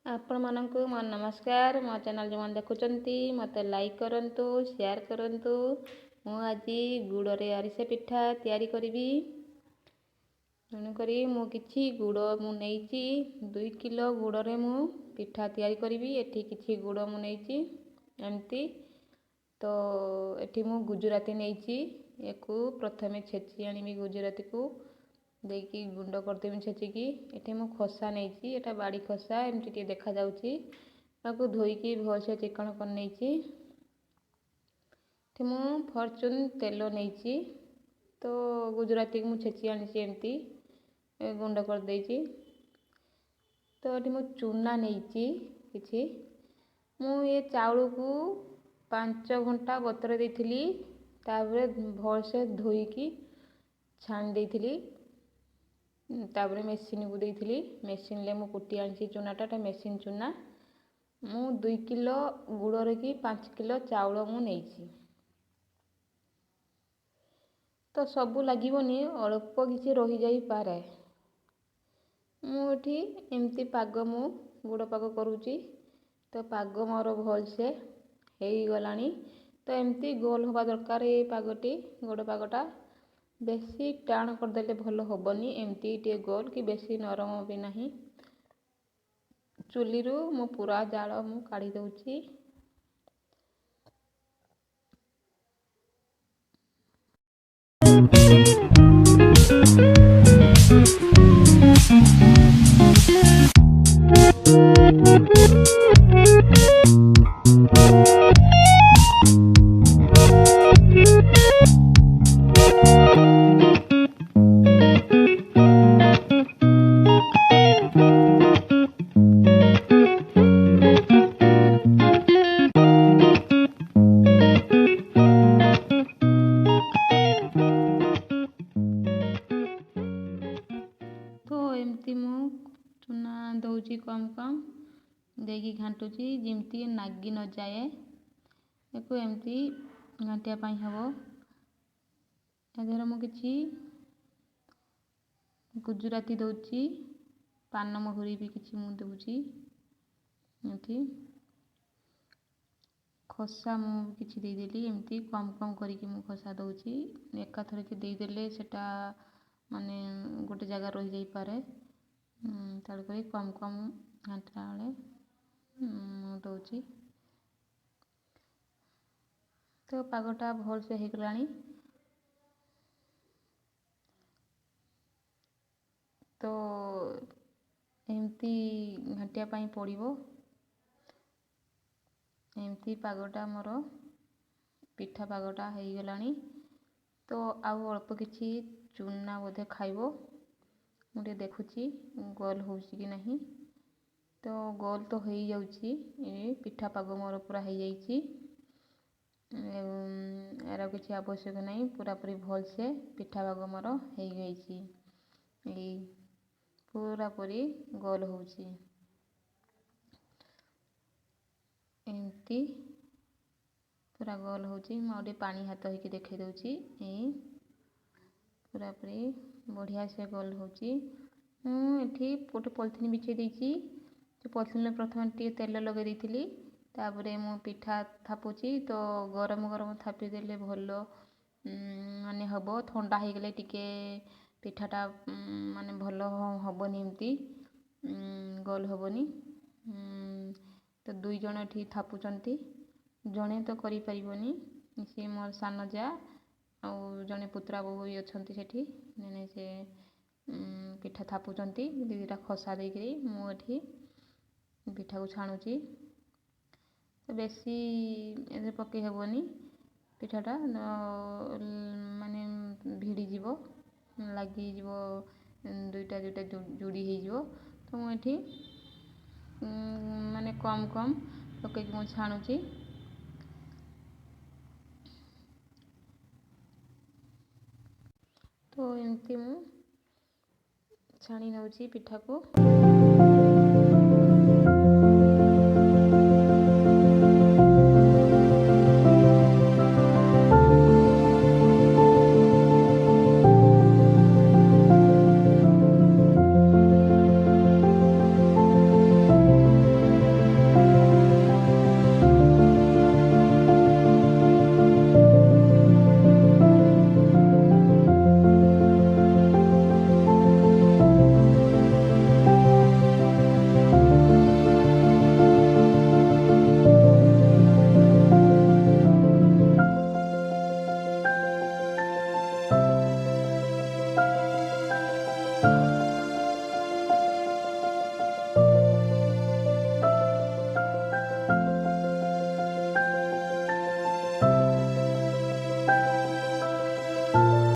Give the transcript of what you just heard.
ଆପଣମାନଙ୍କୁ ମୋ ନମସ୍କାର। ମୋ ଚ୍ୟାନେଲ୍ ଯେଉଁମାନେ ଦେଖୁଛନ୍ତି, ମୋତେ ଲାଇକ୍ କରନ୍ତୁ, ସେୟାର କରନ୍ତୁ। ମୁଁ ଆଜି ଗୁଡ଼ରେ ଆରିସା ପିଠା ତିଆରି କରିବି। ତେଣୁକରି ମୁଁ କିଛି ଗୁଡ଼ ମୁଁ ନେଇଛି। 2 କିଲୋ ଗୁଡ଼ରେ ମୁଁ ପିଠା ତିଆରି କରିବି। ଏଠି କିଛି ଗୁଡ଼ ମୁଁ ନେଇଛି ଏମିତି। ତ ଏଠି ମୁଁ ଗୁଜୁରାତି ନେଇଛି। ୟାକୁ ପ୍ରଥମେ ଛେଚି ଆଣିବି। ଗୁଜୁରାତିକୁ ଦେଇକି ଗୁଣ୍ଡ କରିଦେବି ଛେଚିକି। ଏଠି ମୁଁ ଖସା ନେଇଛି। ଏଇଟା ବାଡ଼ି ଖସା, ଏମିତି ଟିକେ ଦେଖାଯାଉଛି। ତାକୁ ଧୋଇକି ଭଲସେ ଚିକଣ କରି ନେଇଛି। ଏଠି ମୁଁ ଫର୍ଚୁନ୍ ତେଲ ନେଇଛି। ତ ଗୁଜୁରାତିକୁ ମୁଁ ଛେଚି ଆଣିଛି, ଏମିତି ଗୁଣ୍ଡ କରିଦେଇଛି। ତ ଏଠି ମୁଁ ଚୁନା ନେଇଛି କିଛି। ମୁଁ ଏ ଚାଉଳକୁ 5 ଘଣ୍ଟା ବତୁରାଇ ଦେଇଥିଲି। ତାପରେ ଭଲସେ ଧୋଇକି ଛାଣି ଦେଇଥିଲି। ତାପରେ ମେସିନ୍କୁ ଦେଇଥିଲି। ମେସିନ୍ରେ ମୁଁ କୁଟି ଆଣିଛି ଚୁନାଟା। ଏଟା ମେସିନ୍ ଚୁନା। ମୁଁ 2 କିଲୋ ଗୁଡ଼ରେ କି 5 କିଲୋ ଚାଉଳ ମୁଁ ନେଇଛି। ତ ସବୁ ଲାଗିବନି, ଅଳ୍ପ କିଛି ରହିଯାଇପାରେ। ମୁଁ ଏଠି ଏମିତି ପାଗ, ମୁଁ ଗୁଡ଼ ପାଗ କରୁଛି। ତ ପାଗ ମୋର ଭଲସେ ହେଇଗଲାଣି। ତ ଏମିତି ଗୋଲ ହେବା ଦରକାର ଏଇ ପାଗଟି। ଗୁଡ଼ ପାଗଟା ବେଶୀ ଟାଣ କରିଦେଲେ ଭଲ ହେବନି। ଏମିତି ଟିକେ ଗୋଲ କି ବେଶୀ ନରମ ବି ନାହିଁ। ଚୁଲିରୁ ମୁଁ ପୁରା ଜାଳ ମୁଁ କାଢ଼ି ଦେଉଛି। ତ ଏମିତି ମୁଁ ଚୁନା ଦେଉଛି, କମ୍ କମ୍ ଦେଇକି ଘାଣ୍ଟୁଛି, ଯେମିତି ନାଗି ନଯାଏ। ୟାକୁ ଏମିତି ଘାଣ୍ଟିବା ପାଇଁ ହେବ। ତା ଦେହରେ ମୁଁ କିଛି ଗୁଜୁରାତି ଦେଉଛି, ପାନ ମହୁରି ବି କିଛି ମୁଁ ଦେଉଛି। ଏଠି ଖସା ମୁଁ କିଛି ଦେଇଦେଲି। ଏମିତି କମ୍ କମ୍ କରିକି ମୁଁ ଖସା ଦେଉଛି। ଏକାଥରକେ ଦେଇଦେଲେ ସେଟା ମାନେ ଗୋଟେ ଜାଗା ରହିଯାଇପାରେ। ତେଣୁକରି କମ୍ କମ୍ ଘାଣ୍ଟିଲା ବେଳେ ମୁଁ ଦେଉଛି। ତ ପାଗଟା ଭଲସେ ହେଇଗଲାଣି। ତ ଏମିତି ଘାଣ୍ଟିବା ପାଇଁ ପଡ଼ିବ। ଏମିତି ପାଗଟା ମୋର ପିଠା ପାଗଟା ହେଇଗଲାଣି। ତ ଆଉ ଅଳ୍ପ କିଛି ଚୁନା ବୋଧେ ଖାଇବ। ମୁଁ ଟିକେ ଦେଖୁଛି ଗୋଲ ହେଉଛି କି ନାହିଁ। ତ ଗୋଲ ତ ହେଇଯାଉଛି। ଏ ପିଠା ପାଗ ମୋର ପୁରା ହେଇଯାଇଛି। ଏର କିଛି ଆବଶ୍ୟକ ନାହିଁ। ପୁରାପୁରି ଭଲସେ ପିଠା ପାଗ ମୋର ହେଇଯାଇଛି। ଏଇ ପୁରାପୁରି ଗୋଲ ହେଉଛି। ଏମିତି ପୁରା ଗୋଲ ହେଉଛି। ମୁଁ ଆଉ ଟିକେ ପାଣି ହାତ ହେଇକି ଦେଖାଇ ଦେଉଛି। ଏଇ ପୁରାପୁରି ବଢ଼ିଆ ସେ ଗୋଲ ହେଉଛି। ମୁଁ ଏଠି ଗୋଟେ ପଲିଥିନ୍ ବିଛେଇ ଦେଇଛି। ସେ ପଲିଥିନ୍ରେ ପ୍ରଥମେ ଟିକେ ତେଲ ଲଗାଇ ଦେଇଥିଲି। ତାପରେ ମୁଁ ପିଠା ଥାପୁଛି। ତ ଗରମ ଗରମ ଥାପିଦେଲେ ଭଲ ମାନେ ହେବ। ଥଣ୍ଡା ହେଇଗଲେ ଟିକେ ପିଠାଟା ମାନେ ଭଲ ହେବନି, ଏମିତି ଗୋଲ ହେବନି। ତ 2 ଜଣ ଏଠି ଥାପୁଛନ୍ତି, ଜଣେ ତ କରିପାରିବନି। ସିଏ ମୋର ସାନ ଯା ଆଉ ଜଣେ ପୁତୁରା ବୋହୂ ବି ଅଛନ୍ତି ସେଠି। ମାନେ ସେ ପିଠା ଥାପୁଛନ୍ତି 2ଟା ଖସା ଦେଇକିରି। ମୁଁ ଏଠି ପିଠାକୁ ଛାଣୁଛି। ତ ବେଶୀ ଏଥିରେ ପକାଇ ହେବନି, ପିଠାଟା ମାନେ ଭିଡ଼ିଯିବ, ଲାଗିଯିବ, ଦୁଇଟା ଦୁଇଟା ଯୋଡ଼ି ହେଇଯିବ। ତ ମୁଁ ଏଠି ମାନେ କମ୍ କମ୍ ପକାଇକି ମୁଁ ଛାଣୁଛି। ତ ଏମିତି ମୁଁ ଛାଣି ନେଉଛି ପିଠାକୁ।